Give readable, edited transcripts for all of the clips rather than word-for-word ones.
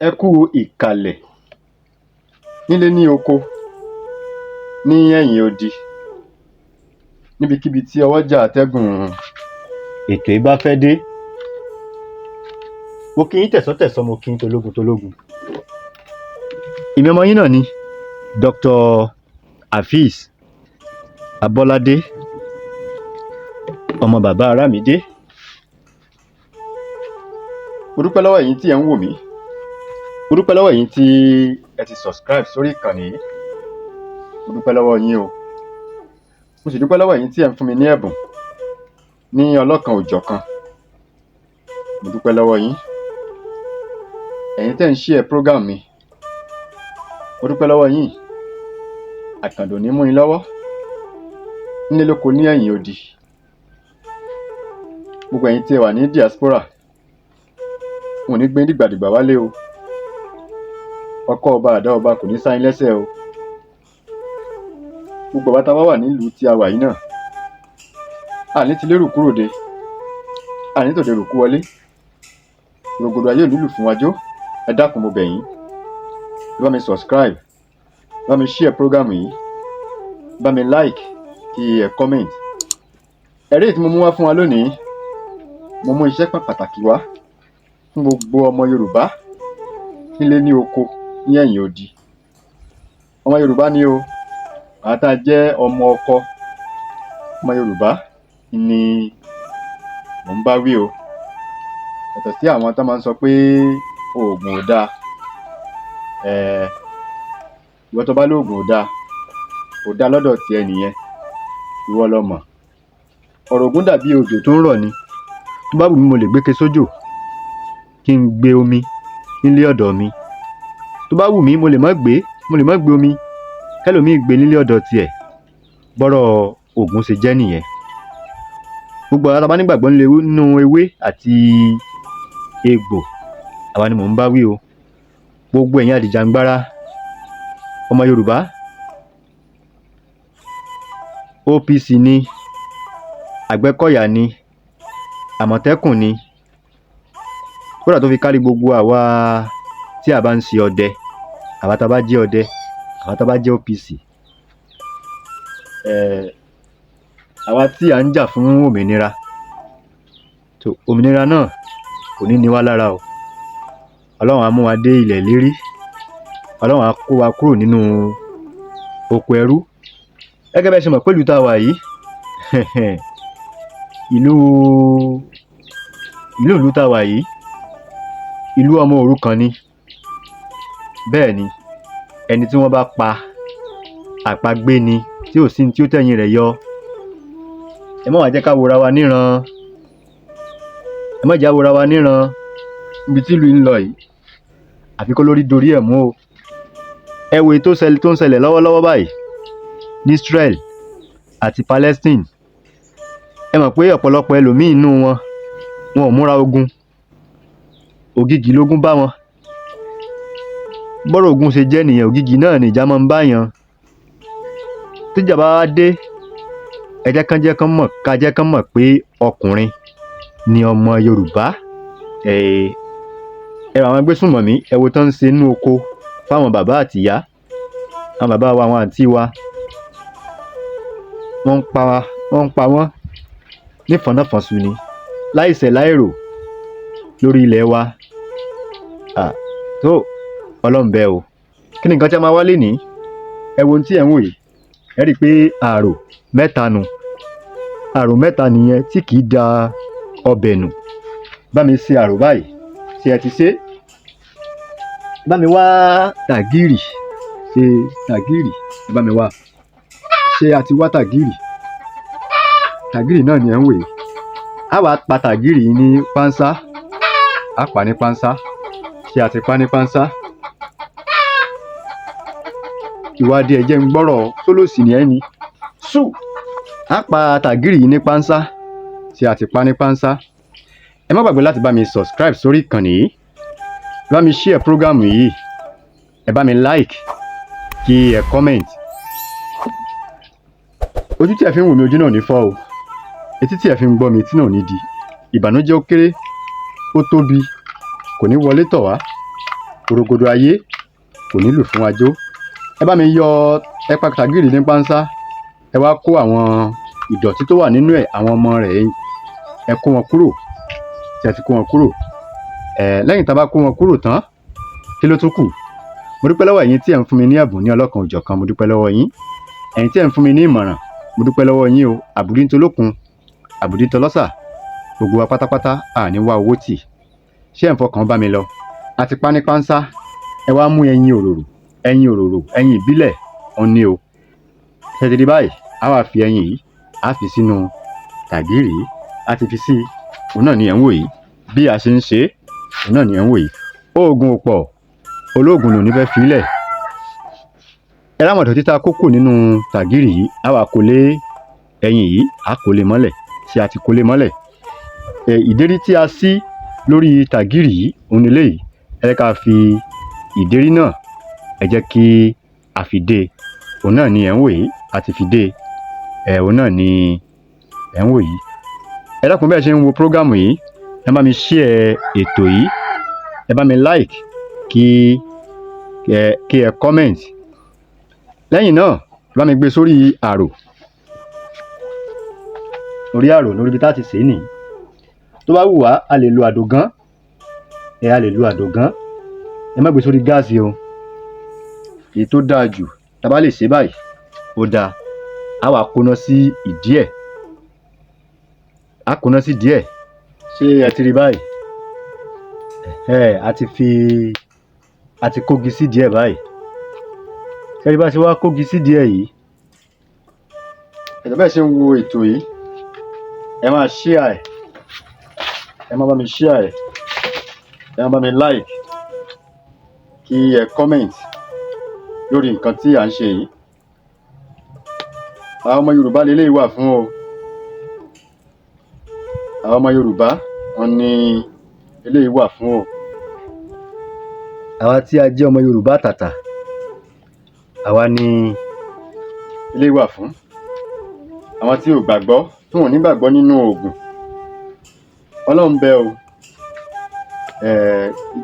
Ẹ kú ìkàlẹ̀ nílé ní oko ní ẹ̀yìn odi níbikíbi tí ọwọ́jà atẹ́gùn ètò yìí bá fẹ́ dé. Mo kí yín tẹ̀sọ́-tẹ̀sọ́, mo kí yín tológun-tológun. Èmi ọmọ yín náà ni Dr. Afeez Abọ́ládé, ọmọ bàbá Arámidé. Mo dúpẹ́ lọ́wọ́ ẹ̀yin tí ẹ̀ ń wò mí. Mo dúpẹ́ lọ́wọ́ ẹ̀yin tí ẹ ti subscribe sórí ìkànnì yìí. Mo dúpẹ́ lọ́wọ́ yín o. Mo sì dúpẹ́ lọ́wọ́ ẹ̀yin tí ẹ̀ ń fún mi ní ẹ̀bùn ní ọlọ́kan-ò-jọ̀kan. Mo dúpẹ́ lọ́wọ́ yín. Ẹ̀yin tẹ́ ẹ̀ ń share program mi, mo dúpẹ́ lọ́wọ́ yín. Àkàndò ò ní mú yín lọ́wọ́ nílé lóko ní ẹ̀yìn odi. Gbogbo ẹ̀yin tí ẹ wà ní diaspora, wọn ò ní gbé yín dìgbàdìgbà wálé o. Ọkọ́ ọba àdá ọba kò ní sá yín lẹ́sẹ̀ o. Gbogbo àwa tá a wá wà nílùú tí a wà yìí náà, a ní tilé rùkú ròde, a ní tòde rùkú wọlé. Rògbòdò ayé ò ní lù fún wa jó. Ẹ dákun, mo bẹ̀ yín. Ẹ bá mi subscribe, ẹ bá mi share program yìí, ẹ bá mi like, kí ẹ comment. Ẹ̀rí tí mo mú wá fún wa lónìí, mo mú iṣẹ́ kan pàtàkì wá fún gbogbo ọmọ Yorùbá nílé ní oko ní ẹ̀yìn odi. Ọmọ Yorùbá ni o, àwa tá a jẹ́ ọmọ ọkọ ọmọ Yorùbá ni mò ń bá wí o. Yàtọ̀ sí àwọn tán máa ń sọ pé oògùn ò dáa. Ìwọ tó bá lóògùn ò dáa, kò dáa lọ́dọ̀ tiẹ̀ nìyẹn, ìwọ lo mọ̀. Ọ̀rọ̀ ògùn dàbí òjò tó ń rọ̀ ni. Tó bá wù mí, mo lè gbéke sójò kí n gbé omi nílé ọ̀dọ̀ mi. Tó bá wù mí, mo lè má gbé omi kẹ́lòmíì gbé nílé ọ̀dọ̀ tiẹ̀. Bọ́rọ̀ ògùn ṣe jẹ́ nìyẹn. Gbogbo àwa tá a bá nígbàgbọ́ nínú ewé àti egbò, àwa ni mò ń bá wí o. Gbogbo ẹ̀yin adìjàngbara ọmọ Yorùbá, OPC ni, Àgbẹ̀kọ̀yà ni, Àmọ̀tẹ́kùn ni, kódà tó fi kárí gbogbo àwa tí a bá ń ṣe ọdẹ, àwa tá a bá jẹ́ ọdẹ, àwa tá a bá jẹ́ OPC. Àwa tí à ń jà fún òmìnira. Tó òmìnira náà kò ní ní wá lára o. Ọlọ́run á mú wa dé ilẹ̀ ìlérí. Ọlọ́run á kó wa kúrò nínú oko ẹrú. Gẹ́gẹ́ bí ẹ ṣe mọ̀ pé ìlú tá a wà yìí, ìlú tá a wà yìí, ìlú ọmọ òrukàn ni. Bẹ́ẹ̀ ni, ẹni tí wọ́n bá pa, àpagbé ni tí ò sí ní tí ó tẹ̀yìn rẹ̀ yọ. Ẹ má wá jẹ́ ká wora wa níran. Ẹ má jẹ́ á wora wa níran. Níbi tí ìlú yìí ń lọ yìí, àfi kólórí dorí ẹ̀ mú o. Ẹ wo èyí tó ṣẹlẹ̀ tó ń ṣẹlẹ̀ lọ́wọ́lọ́wọ́ báyìí ní Israel àti Palestine. Ẹ mọ̀ pé ọ̀pọ̀lọpọ̀ ẹlòmíì nínú wọn, wọn ò múra ogun. Ògìgì lógún bá wọn. Bọ́rọ̀ ogun ṣe jẹ́ nìyẹn, ògìgì náà ni ìjà máa ń báyàn. Tíjà bá wá dé, ẹ jẹ́ kán mọ̀, ká jẹ́ kán mọ̀ pé ọkùnrin ni ọmọ Yorùbá. Ẹ wo àwọn agbésùnmọ̀mí, ẹ wo tán ń ṣe nínú oko fáwọn bàbá àti ìyá, àwọn bàbá wa, àwọn àǹtí wa. Wọ́n ń pa wọ́n nífọ̀nà-fọ̀nṣù ni láìṣẹ̀ láìrò lórí ilẹ̀ wa. Tó Ọlọ́run bẹ o. Kí ni nǹkan tí a máa wá lénìí? Ẹ wo ohun tí ẹ̀ ń wò yìí. Ẹ rí i pé ààrò mẹ́ta nu. Ààrò mẹ́ta nìyẹn tí kì í da ọbẹ̀ nù. Bá mi ṣe ààrò báyìí. Ṣé ẹ ti ṣe? Bá mi wá tàgìrì. Ṣe tàgìrì. Ẹ bá mi wá. Ṣé a ti wá tàgìrì? Tàgìrì náà ni ẹ̀ ń wò yìí. Á wá pa tàgìrì yìí ní pánsá. Á pa ní pánsá. Ṣé a ti pa ní pánsá? Ìwádìí ẹ jẹ́ ń gbọ́rọ̀ sólòsì ni ẹ́ ni. Sù! Á pa tàgìrì yìí ní pánsá. Ṣé a ti pa ní pánsá? Ẹ má gbàgbé láti bá mi subscribe sórí ìkànnì yìí. Ẹ bá mi share program yìí. Ẹ bá mi like, kí ẹ comment. Ojú tí ẹ fi ń wò mí, ojú náà ò ní fọ́ o. Etí tí ẹ fi ń gbọ́ mi, etí náà ò ní di. Ìbànújẹ́ ó kéré, ó tóbi, kò ní wọlé tọ̀ wá. Orogodo ayé kò ní lù fún wa jó. Ẹ bá mi yọ, ẹ pa tàgìrì ní pánsá, ẹ wá kó àwọn ìdọ̀tí tó wà nínú ẹ̀, àwọn ọmọ rẹ̀, ẹ kó wọn kúrò. Tí ẹ ti kó wọn kúrò, ẹ lẹ́yìn tá a bá kó wọn kúrò tán, kí ló tún kù? Mo dúpẹ́ lọ́wọ́ ẹ̀yin tí ẹ̀ ń fún mi ní ẹ̀bùn ní ọlọ́kan òjọ̀kan. Mo dúpẹ́ lọ́wọ́ yín. Ẹ̀yin tí ẹ̀ ń fún mi ní ìmọ̀ràn, mo dúpẹ́ lọ́wọ́ yín o. Àbùdí ń tolókun, àbùdí ń tọlọ́sà, gbogbo wa pátápátá àní wá owó tì. Ṣé ẹ̀ ń fọkàn bá mi lọ? Àti pa ní pánsá, ẹ wá mú ẹyin òròrò, ẹyin òròrò, ẹyin ìbílẹ̀ òun ni o. Ṣé ti di báyìí? A wá fi ẹyin yìí, a fi sínú tàgìrì yìí. A ti fi sí i, òun náà ni ẹ̀ ń wò yìí. Bí a ṣe ń ṣe é, òun náà ni ẹ̀ ń wò yìí. Oògùn ò pọ̀, olóògùn lò ní fẹ́ filẹ̀. Ẹ rámọ̀ dọ̀tí tá a kó kù nínú tàgìrì yìí, a wá kó lé ẹyin yìí, a kó lé mọ́lẹ̀. Tí a ti kó lé mọ́lẹ̀, ẹ ìdérí tí a ṣí lórí tàgìrì yìí, òun ni eléyìí. Ẹ jẹ́ ká fi ìdérí náà, ẹ jẹ́ kí a fi dé e. Òun náà ni ẹ̀ ń wò yìí. A ti fi dé e. Ẹ òun náà ni ẹ̀ ń wò yìí. Ẹ dákun, bẹ́ẹ̀ ṣe ń wo program yìí, ẹ bá mi share ètò yìí, ẹ bá mi like, kí ẹ comment. Lẹ́yìn náà, ẹ bá mi gbé sórí àrò, orí àrò, lórí ibi tá a ti sè é nìyí. Tó bá wù wá, a lè lo àdògán. Ẹ a lè lo àdògán. Ẹ má gbé sórí gáàsì o. Èyí tó dáa jù, tá a bá lè ṣe báyìí, ó dáa. Á wá kóná sí ìdí ẹ̀, á kóná sí ìdí ẹ̀. Ṣé ẹ ti rí báyìí? Ẹ a ti fi, a ti kógi sí ìdí ẹ̀ báyìí. Ṣé ẹ rí bá ṣe wá kógi sí ìdí ẹ̀ yìí? Ẹ̀jọ̀, bẹ́ẹ̀ ṣe ń wo ètò yìí, ẹ máa share ẹ̀, ẹ máa bá mi share ẹ̀, ẹ máa bá mi like, kí ẹ comment lórí nǹkan tí à ń ṣe yìí. Àwọn ọmọ Yorùbá leléyìí wà fún o. Àwọn ọmọ Yorùbá wọn ní eléyìí wà fún o. Àwa tí a jẹ́ ọmọ Yorùbá àtàtà, àwa ni eléyìí wà fún. Àwọn tí ò gbàgbọ́, tí wọn ò ní gbàgbọ́ nínú oògùn, Ọlọ́run ń bẹ o.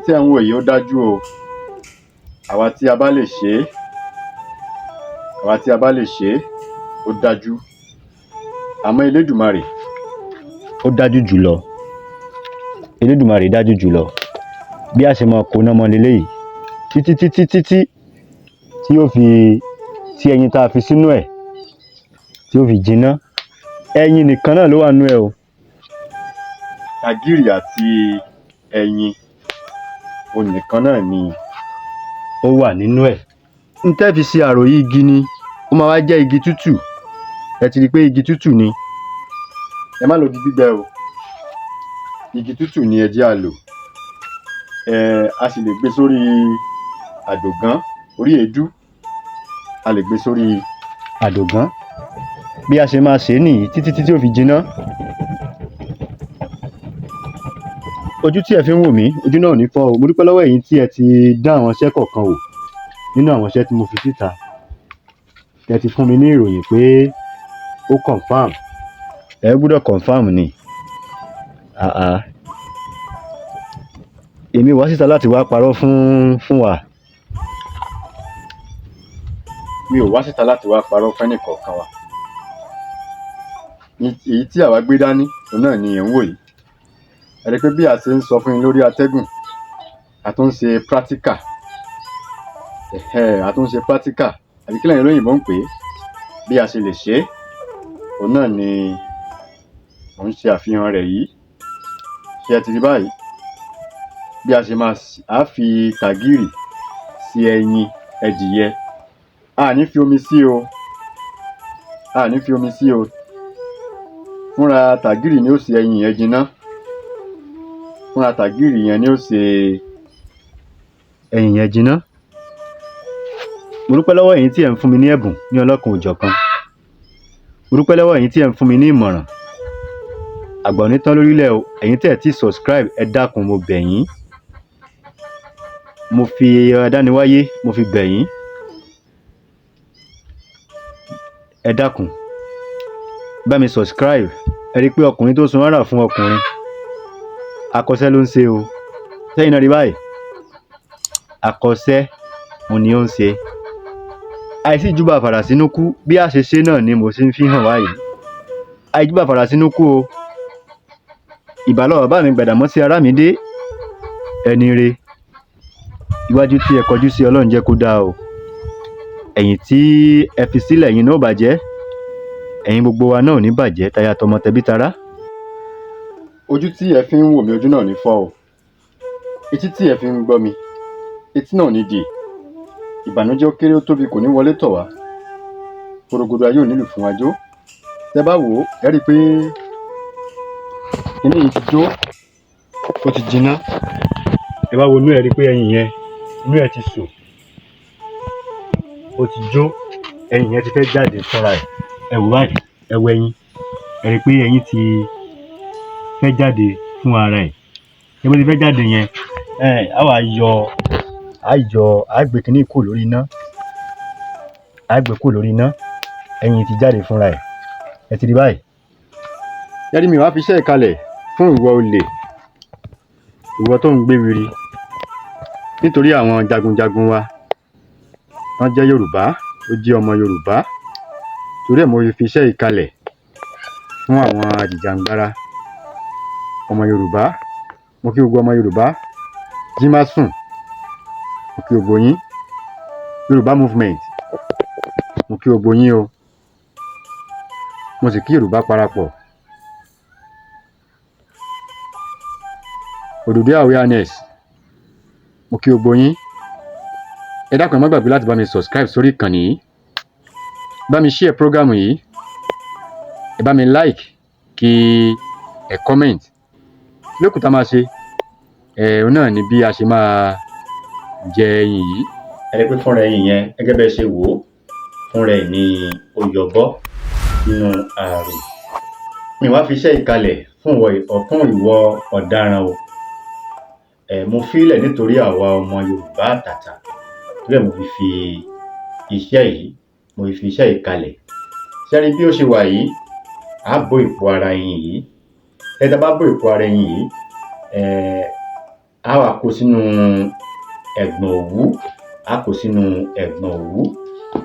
Tí ẹ̀ ń wò yìí, ó dájú o. Àwa tí a bá lè ṣe é, àwa tí a bá lè ṣe é, ó dájú. Àmọ́ Elédùmarè, ó dájú jùlọ. Elédùmarè dájú jùlọ. Bí a ṣe máa kóná mọ́ leléyìí títí títí títí tí yóò fi, tí ẹyin tá a fi sínú ẹ̀ tí yóò fi jinná. Ẹyin nìkan náà ló wà nínú ẹ̀ o. Tàgìrì àti ẹyin, òun nìkan náà ni ó wà nínú ẹ̀. N tẹ́ fi ṣe àrò yìí, igi ni ó máa wá jẹ́, igi tútù. Ẹ ti rí i pé igi tútù ni. Ẹ má lo igi gbígbẹ o. Igi tútù ni ẹ jẹ́ á lò. A sì lè gbé sórí àdògán, orí èédú. A lè gbé sórí àdògán. Bí a ṣe máa ṣe é nìyí títí tí ó fi jiná. Ojú tí ẹ fi ń wò mí, ojú náà ò ní fọ́ o. Mo dúpẹ́ lọ́wọ́ ẹ̀yin tí ẹ ti dá àwọn iṣẹ́ kọ̀ọ̀kan wò nínú àwọn iṣẹ́ tí mo fi síta. Ẹ ti fún mi ní ìròyìn pé ó confirm. Ẹ gbọ́dọ̀ confirm ni. Àà. Èmi ò wá síta láti wá parọ́ fún wa. Mi ò wá síta láti wá parọ́ fẹ́nì kọ̀ọ̀kan wa. Èyí tí àwa gbé dání, òun náà ni ẹ̀ ń wò yìí. Ẹ rí i pé bí a ṣe ń sọ fún yín lórí atẹ́gùn, a tún ń ṣe practical. A tún ń ṣe practical. Àbí kí lẹ̀yin olóyìnbó ń pè é? Bí a ṣe lè ṣe é, òun náà ni mò ń ṣe àfihàn rẹ̀ yìí. Ṣé ẹ ti rí báyìí? Bí a ṣe máa á fi tàgìrì sí ẹyin ẹdìyẹ. A ní fi omi sí o. A ní fi omi sí o. Fúnra tàgìrì ni ó ṣe ẹyin yẹn jiná. Fúnra tàgìrì yẹn ni ó ṣe ẹyin yẹn jiná. Mo dúpẹ́ lọ́wọ́ ẹ̀yin tí ẹ̀ ń fún mi ní ẹ̀bùn ní ọlọ́kan òjọ̀kan. Mo dúpẹ́ lọ́wọ́ ẹ̀yin tí ẹ̀ ń fún mi ní ìmọ̀ràn. Àgbà ò ní tán lórílẹ̀ o. Ẹ̀yin tí ẹ̀ tí subscribe, ẹ dákun, mo bẹ̀ yín. Mo fi adániwáyé, mo fi bẹ̀ yín. Ẹ dákun, bá mi subscribe. Ẹ rí i pé ọkùnrin tó sun rárá fún ọkùnrin, akọṣẹ́ ló ń ṣe o. Sẹ́yìn náà rí báyìí. Akọṣẹ́ òun ni ó ń ṣe. Àìsí ìjúbà fàràsínúkú bí a ṣe ṣe náà ni mo ṣe ń fi hàn wá yìí. Àìjúbà fàràsínúkú o. Ìbà lọ́wọ́ bàbá mi Gbàdàmọ́sí Arámidé, ẹni re. Iwájú tí ẹ kọjú sí, Ọlọ́run jẹ́ kó dáa o. Ẹ̀yìn tí ẹ fi sílẹ̀ yìí náà ò bàjẹ́. Ẹ̀yin gbogbo wa náà ò ní bàjẹ́, táyà tọmọ tẹbí tará. Ojú tí ẹ fi ń wò mí, ojú náà ò ní fọ́ o. Etí tí ẹ fi ń gbọ́ mi, etí náà ò ní di. Ìbànújẹ́ ó kéré ó tóbi kò ní wọlé tọ̀ wá. Porogodo ayé ò nílù fún wa jó. Tẹ́ bá wò ó, ẹ rí i pé kiní yìí ti jó, ó ti jiná. Ẹ bá wo inú ẹ̀, rí i pé ẹyin yẹn, inú ẹ̀ ti sò, ó ti jó, ẹyin yẹn ti fẹ́ jáde fúnra ẹ̀. Ẹ wò ó báyìí, ẹ wo ẹyin, ẹ rí i pé ẹyin ti fẹ́ jáde fún ara ẹ̀. Ṣé bó ti fẹ́ jáde yẹn, á wá yọ, á yọ, á gbé kiní yìí kúrò lórí iná, á gbé kúrò lórí iná. Ẹyin ti jáde fúnra ẹ̀. Ẹ ti rí báyìí. Ṣé rí, mi wá fi iṣẹ́ yìí kalẹ̀ fún ìwọ olè, ìwọ tó ń gbé wiri, nítorí àwọn jagunjagun wa wọ́n jẹ́ Yorùbá, ó jẹ́ ọmọ Yorùbá. Torí ẹ̀ mo fi iṣẹ́ yìí kalẹ̀ fún àwọn ajìjàǹgbara ọmọ Yorùbá. Mo kí gbogbo ọmọ Yorùbá, jí má sùn. Mo kí gbogbo yín. Yorùbá movement, mo kí gbogbo yín o. Mo sì kí Yorùbá parapọ̀. Odùduwà awareness, mo kí gbogbo yín. Ẹ dákun, ẹ má gbàgbé láti bá mi subscribe sórí ìkànnì yìí, bá mi share program yìí, ẹ bá mi like, kí ẹ comment. Lókùn tá a máa ṣe ẹ, òun náà ni bí a ṣe máa jẹ ẹyin yìí. Ẹ rí i pé fúnra ẹyin yẹn, gẹ́gẹ́ bẹ́ẹ̀ ṣe wò ó, fúnra ẹ̀ ni ó yọbọ́ nínú ààrò. Mi wá fi iṣẹ́ yìí kalẹ̀ fún ìwọ ọ̀daràn o. Ẹ mo fílẹ̀ nítorí àwa ọmọ Yorùbá àtàtà. Torí ẹ̀ mo fi fi iṣẹ́ yìí, mo fi fi iṣẹ́ yìí kalẹ̀. Ṣé rí bí ó ṣe wà yìí, á bó èpo ara ẹyin yìí. Ẹ tá bá bó èpo ara ẹyin yìí, á wá kó sínú ẹ̀gbọ̀n òwú, á kó sínú ẹ̀gbọ̀n òwú.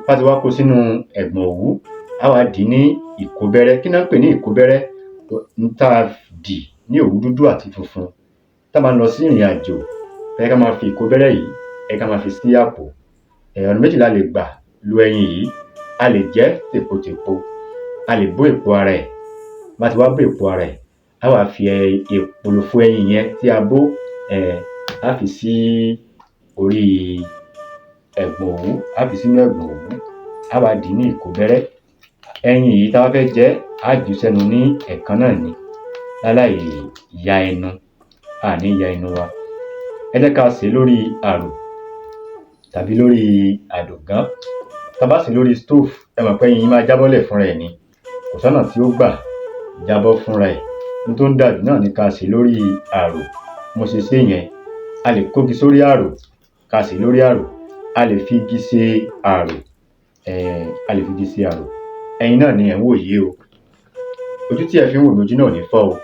Bá ti wá kó sínú ẹ̀gbọ̀n òwú, á wá dì í ní ìkóbẹ́rẹ́. Kí ni wọ́n ń pè ní ìkóbẹ́rẹ́? N tá a dì ní òwú dúdú àti funfun. Tá a bá ń lọ sí ìrìn àjò, ẹ ká máa fi ìkóbẹ́rẹ́ yìí, ẹ ká máa fi sí àpò. Ọ̀nà méjì la lè gbà lo ẹyin yìí. A lè jẹ ẹ́ tèpotèpo, a lè bó èpo ara ẹ̀. Bá ti wá bó èpo ara ẹ̀, á wá fi kòlòfo ẹyin yẹn tí a bó, á fi sí orí ẹ̀gbọ̀n òwú, á fi sínú ẹ̀gbọ̀n òwú, á wá dì í ní ìkóbẹ́rẹ́. Ẹyin yìí, tá bá fẹ́ jẹ ẹ́, á jù ú sẹ́nu ní ẹ̀ẹ̀kan náà ni, láláì ya ẹnu, a ní ya ẹnu wa. Ẹ jẹ́ ká sè é lórí àrò tàbí lórí àdògán. Tá bá sè é lórí stove, ẹ mọ̀ pé ẹyin máa jábọ́lẹ̀ fúnra ẹ̀ ni. Kò sọ́nà tí ó gbà jábọ́ fúnra ẹ̀. Ohun tó ń dáa jù náà ni ká sè é lórí àrò. Mo ṣe ṣé yẹn, a lè kógi sórí àrò, ká sè é lórí àrò. A lè fi igi ṣe àrò, a lè fi igi ṣe àrò. Ẹyin náà ni ẹ̀ ń wò yìí o. Ojú tí ẹ fi ń wò mí, ojú náà ò ní fọ́ o.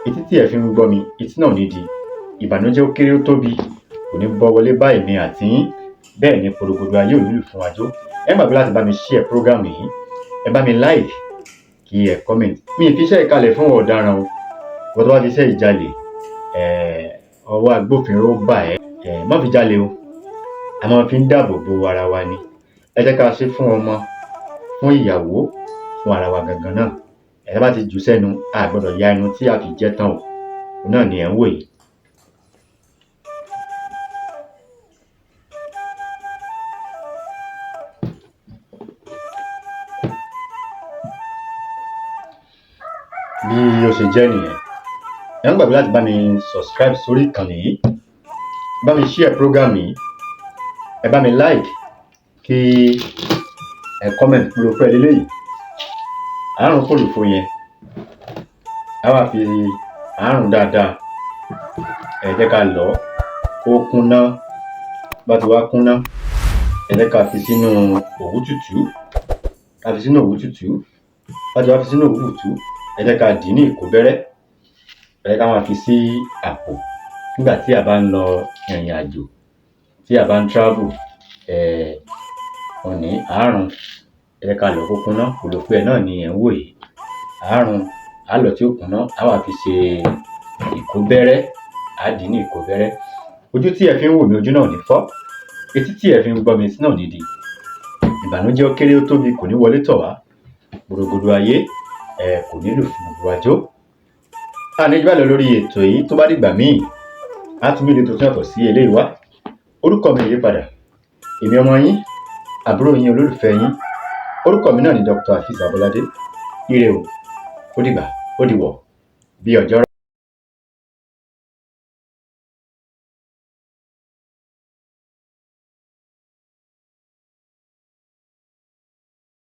Etí tí ẹ fi ń gbọ́ mi, etí náà ò ní di. Ìbànújẹ́ ó kéré ó tóbi kò ní bọ́ wọlé bá èmi àti yín. Bẹ́ẹ̀ ni porogodo ayé ò nílù fún wa jó. Ẹ má gbàgbé láti bá mi share program yìí, ẹ bá mi like, kí ẹ comment. Mi ì fi iṣẹ́ yìí kalẹ̀ fún ọ̀daràn o. Ìwọ tó bá fi iṣẹ́ yìí jalè, ọwọ́ agbófinró bà ẹ́. Má fi jalè o. A máa fi ń dáàbò bo ara wa ni. Ẹ jẹ́ ká ṣe fún ọmọ, fún ìyàwó, fún ara wa gangan náà. Ẹ bá ti jù sẹ́nu, a gbọ́dọ̀ ya ẹnu tí a fi jẹ́ tán o. Òun náà ni ẹ̀ ń wò yìí. Bí ó ṣe jẹ́ nìyẹn. Ẹ má gbàgbé láti bá mi subscribe sórí ìkànnì yìí, bá mi share program yìí, ẹ bá mi like, kí ẹ comment. Kí ló fẹ́ leléyìí. Àárùn kòlòfo yẹn, á wá fi àárùn dáadáa. Ẹ jẹ́ ká lọ̀ ọ́ kó kúnná. Bá ti wá kúnná, ẹ jẹ́ ká fi sínú òwú tútù, ká fi sínú òwú tútù. Bá ti wá fi sínú òwú tútù, ẹ jẹ́ ká dì í ní ìkóbẹ́rẹ́. Ẹ jẹ́ ká máa fi sí àpò nígbà tí a bá ń lọ ìrìn àjò. Tí a bá ń travel, òní àárun, ẹ jẹ́ ká lọ̀ ọ́ kó kúnná. Kòlòfo ẹ̀ náà ni ẹ̀ ń wò yìí. Àárun, á lọ̀ ọ́ tí ó kúnná, á wá fi ṣe ìkóbẹ́rẹ́, á dì í ní ìkóbẹ́rẹ́. Ojú tí ẹ fi ń wò mí, ojú náà ò ní fọ́. Etí tí ẹ fi ń gbọ́ mi, etí náà ò ní di. Ìbànújẹ́, ó kéré, ó tóbi, kò ní wọlé tọ̀ wá. Gbòrògbòdò ayé kò ní lù fún gbogbo wa jó. A ní jù báyìí lọ lórí ètò yìí. Tó bá dìgbà míì, á tún mú tuntun yàtọ̀ sí eléyìí wá. Orúkọ mi ò yí padà. Èmi ọmọ yín, àbúrò yín, olólùfẹ́ yín, orúkọ mi náà ni Dr. Afeez Abolade. Ire o, ó dìgbà, ó dìwọ̀ bí ọjọ́.